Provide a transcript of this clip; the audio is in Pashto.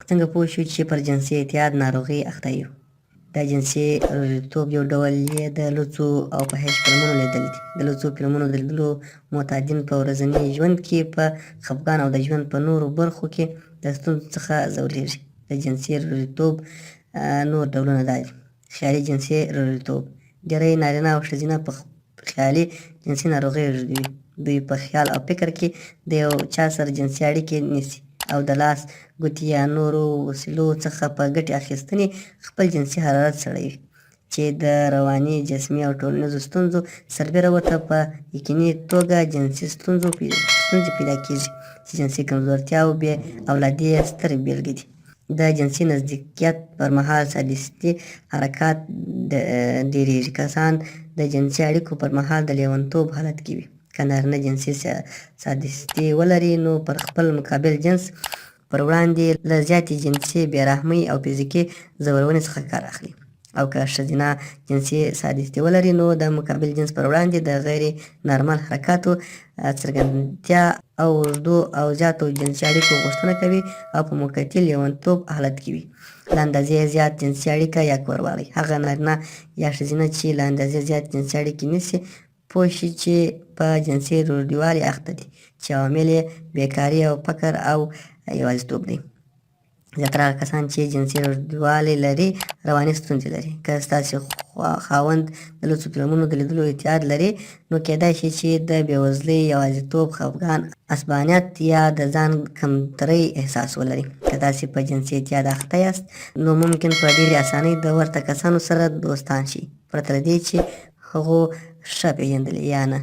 څنګه پوه شو چې پر جنسي اعتیاد ناروغي اخته یو؟ د جنسي روږديتوب یو ډول یې د لوڅو او فحش فلمونو لیدل دي. د لوڅو فلمونو د لیدلو معتادین په ورځني ژوند کې په خفګان او د ژوند په نورو برخو کې د ستونزو څخه ځورېږي. د جنسي روږديتوب نور ډولونه دا دي. خیالي جنسي روږديتوب، ډېری نارینه او ښځینه په خیالي جنسي ناروغۍ روږدي وي. دوی په خیال او فکر کې د یو چا سره جنسي اړیکې نیسي او د لاس، ګوتې یا نورو وسیلو څخه په ګټې اخیستنې خپل جنسي حرارت سړوي، چې د رواني، جسمي او ټولنیزو ستونزو سربېره ورته په یقیني توګه جنسي ستونزې پیدا کېږي، چې جنسي کمزورتیا او بې اولادي یې سترې بېلګې دي. د جنسي نزدېکت پر مهال سادیستي حرکات ډېرېږي. کسان د جنسي اړیکو پر مهال د لېونتوب حالت کې وي. که نارینه جنسي سادیستي ولري، نو پر خپل مقابل جنس پر وړاندې له زیاتې جنسي بې رحمۍ او فزیکي ځورونې څخه کار اخلي او که ښځینه جنسي سادیستي ولري، نو د مقابل جنس پر وړاندې د غیر نارمل حرکاتو څرګندتیا او اوږدو او زیاتو جنسي اړیکو غوښتنه کوي او په موقتي لیونتوب حالت کې وي. له اندازې زیات جنسي اړیکه یا کوروالی، هغه نارینه یا ښځینه چې له اندازې زیات جنسي اړیکې نیسي، پوه شي چې په جنسي روږدیوالي اخته دي، چې عوامل یې بېکاري او فقر او یوازیتوب دی. زیاتره هغه کسان چې جنسي روږدوالی لري، رواني ستونزې لري. که ستاسې خاوند د لوڅو فلمونو د لیدلو اعتیاد لري، نو کېدای شي چې د بېوزلۍ، یوازیتوب، خفګان، عصبانیت یا د ځان کمترۍ احساس ولري. که تاسې په جنسي اعتیاد اخته یاست، نو ممکن په ډېرې اسانۍ د ورته کسانو سره دوستان شئ، پرته له دې چې هغو ښه پېژندلي یا نه.